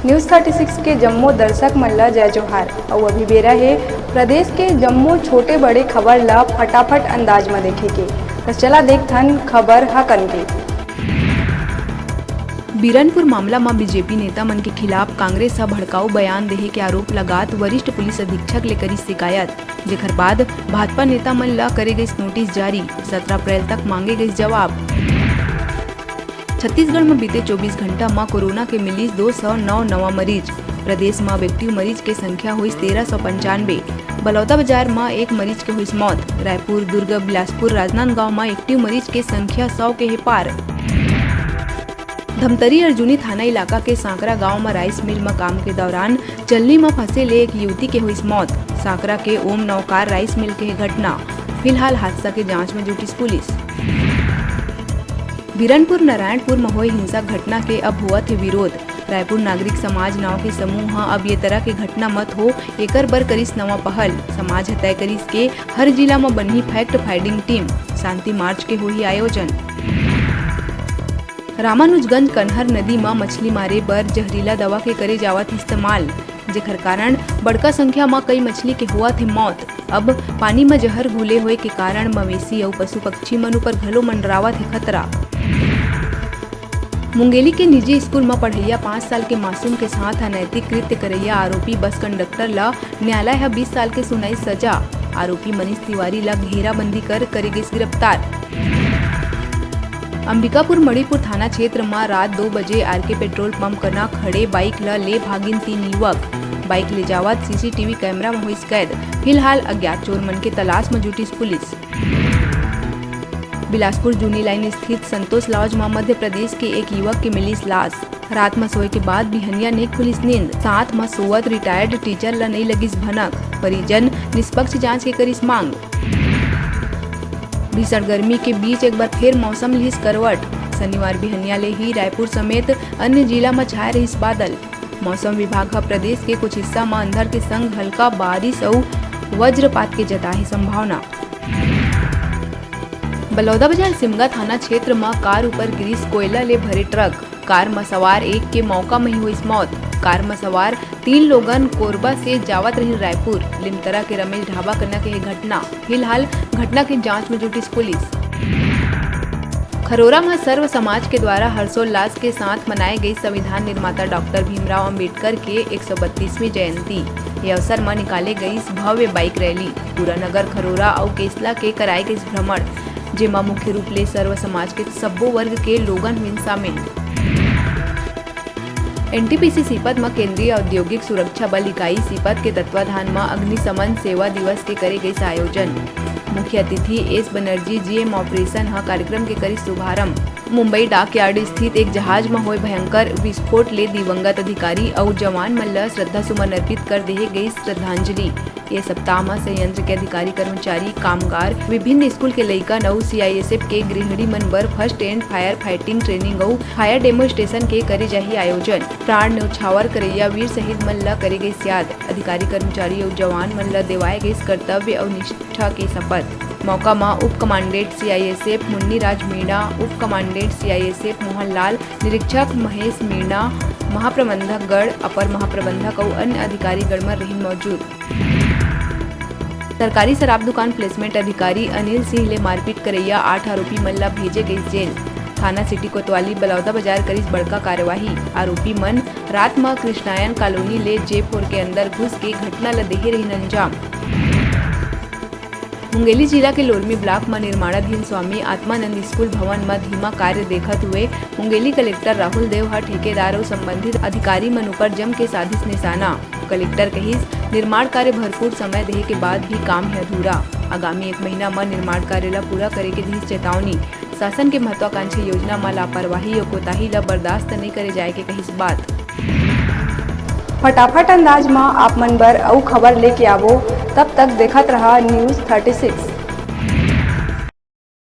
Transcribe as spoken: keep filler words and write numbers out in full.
News thirty six के जम्मो दर्शक मन ल जय जोहार। अउ अभी बेरा हे प्रदेश के जम्मो छोटे बड़े खबर ल फटाफट अंदाज म देखे के। त चला देखथन खबर ह कन के। बीरनपुर मामला म बीजेपी नेता मन के खिलाफ कांग्रेस ह भड़काऊ बयान देहे के आरोप लगात वरिष्ठ पुलिस अधीक्षक ले करिस शिकायत, जेखर बाद भाजपा नेता मन ल करे गइस नोटिस जारी, सत्रह अप्रैल तक मांगे गइस जवाब। छत्तीसगढ़ म बीते चौबीस घंटा म कोरोना के मिलिस दो सौ नौ नवा मरीज। प्रदेश म अब एक्टिव मरीज के संख्या होइस तेरह सौ पंचानवे। बलौदाबाजार म एक मरीज के होइस मौत। रायपुर, दुर्ग, बिलासपुर, राजनांदगांव म एक्टिव मरीज के संख्या सौ के हे पार। धमतरी अर्जुनी थाना इलाका के सांकरा गांव म राइस मिल म काम के दौरान चलनी म फंसे ले एक युवती के होइस मौत। सांकरा के ओम नौकार राइस मिल के हे घटना। फिलहाल हादसा के जांच म जुटिस पुलिस। बिरनपुर नारायणपुर म होए हिंसा घटना के अब होवत हे विरोध। रायपुर नागरिक समाज नाव के समूह ह अब ये तरह के घटना मत हो, एकर बर करिस नवा पहल। समाज ह तय करिस के हर जिला म बनही फैक्ट फाइंडिंग टीम। शांति मार्च के होही आयोजन। रामानुजगंज कनहर नदी म मछली मारे बर जहरीला दवा के करे जावत इस्तेमाल, जेखर कारण बड़का संख्या म कई मछली के होवत हे मौत। अब पानी म जहर घुले होए के कारण मवेशी अउ पशु पक्षी मन ऊपर घलो मंडरावत हे खतरा। मुंगेली के निजी स्कूल म पढ़इया पाँच साल के मासूम के साथ अनैतिक कृत्य करइया आरोपी बस कंडक्टर ल न्यायालय ह बीस साल के सुनाइस सजा। आरोपी मनीष तिवारी ल घेराबंदी कर करे गिस गिरफ्तार। अंबिकापुर मणिपुर थाना क्षेत्र म रात दो बजे आरके पेट्रोल पंप कना खड़े बाइक ल ले भागिन तीन युवक। बाइक ले जावत सीसीटीवी कैमरा म होइस कैद। फिलहाल अज्ञात चोर मन के तलाश म जुटिस पुलिस। बिलासपुर जूनी लाइन स्थित संतोष लॉज म मध्य प्रदेश के एक युवक के मिलिस लाश। रात म सोए के बाद बिहनिया नइ खुलिस नींद। साथ म सोवत रिटायर्ड टीचर ल नइ लगिस भनक। परिजन निष्पक्ष जांच के करिस मांग। भीषण गर्मी के बीच एक बार फेर मौसम लिहिस करवट। शनिवार बिहनिया ले ही रायपुर समेत अन्य जिला म छाए रहिस बादल। मौसम विभाग ह प्रदेश के कुछ हिस्सा म अंधड़ के संग हल्का बारिश अउ वज्रपात के जताहे संभावना। बलौदाबाजार सिमगा थाना क्षेत्र म कार ऊपर गिरिस कोयला ले भरे ट्रक। कार म सवार एक के मौका म ही होइस मौत। कार म सवार तीन लोगन कोरबा से जावत रहिन रायपुर। लिमतरा के रमेश ढाबा कना के हे घटना। फिलहाल घटना के जांच म जुटिस पुलिस। खरोरा म सर्व समाज के द्वारा हर्षोल्लास के साथ मनाए गई संविधान निर्माता डॉक्टर भीमराव अंबेडकर के एक सौ बत्तीसवीं जयंती। ये अवसर म निकाले गई भव्य बाइक रैली। पूरा नगर खरोरा अउ केसला के कराए गई भ्रमण, जेमा मुख्य रूप ले सर्व समाज के सब्बो वर्ग के लोगन हुइन शामिल। एनटीपीसी सीपत म केंद्रीय औद्योगिक सुरक्षा बल इकाई सीपत के तत्वाधान म अग्निशमन सेवा दिवस के करे गइस आयोजन। मुख्य अतिथि एस बनर्जी जीएम ऑपरेशन ह कार्यक्रम के करिस शुभारंभ। मुंबई डॉकयार्ड स्थित एक जहाज म होए भयंकर विस्फोट ले दिवंगत अधिकारी अउ जवान मन ल श्रद्धा सुमन अर्पित कर देहे गइस श्रद्धांजलि। ये सप्ताह म संयंत्र के अधिकारी, कर्मचारी, कामगार, विभिन्न स्कूल के लइकन अउ सीआईएसएफ के गृहिणी मन बर first and fire fighting training अउ फायर डेमोन्स्ट्रेशन के करे जाही आयोजन। प्राण न्यौछावर करइया वीर शहीद मन ल करे गइस याद। अधिकारी, कर्मचारी अउ जवान मन ल देवाए गइस कर्तव्य अउ निष्ठा के शपथ। मौका म उप कमांडेंट सीआईएसएफ मुन्नीराज मीणा, उप कमांडेंट सीआईएसएफ मोहन लाल, निरीक्षक महेश मीणा, महाप्रबंधक गण, अपर महाप्रबंधक अउ अन्य अधिकारी गण मन रहिन मौजूद। सरकारी शराब दुकान प्लेसमेंट अधिकारी अनिल सिंह ले मारपीट करइया आठ आरोपी मन ला भेजे गइस जेल। थाना सिटी कोतवाली बलौदा बाजार करिस बड़का कार्यवाही। आरोपी मन रात म कृष्णायन कॉलोनी ले जे फोर के अंदर घुस के घटना ल देहे रहिन अंजाम। मुंगेली जिला के लोरमी ब्लॉक म निर्माणाधीन स्वामी आत्मानंद स्कूल भवन म धीमा कार्य देखत हुए मुंगेली कलेक्टर राहुल देव ह ठेकेदार अउ संबंधित अधिकारी मन ऊपर जम के साधिस निशाना। कलेक्टर कहिस, निर्माण कार्य भरपूर समय देहे के बाद भी काम हे अधूरा। आगामी एक महीना म निर्माण कार्य ल पूरा करे के दिस चेतावनी। शासन के महत्वाकांक्षी योजना म लापरवाही अउ कोताही ल बर्दाश्त नइ करे जाए के कहिस बात। फटाफट अंदाज म आप मन बर अउ खबर लेके आवो, तब तक देखत रहा News thirty six।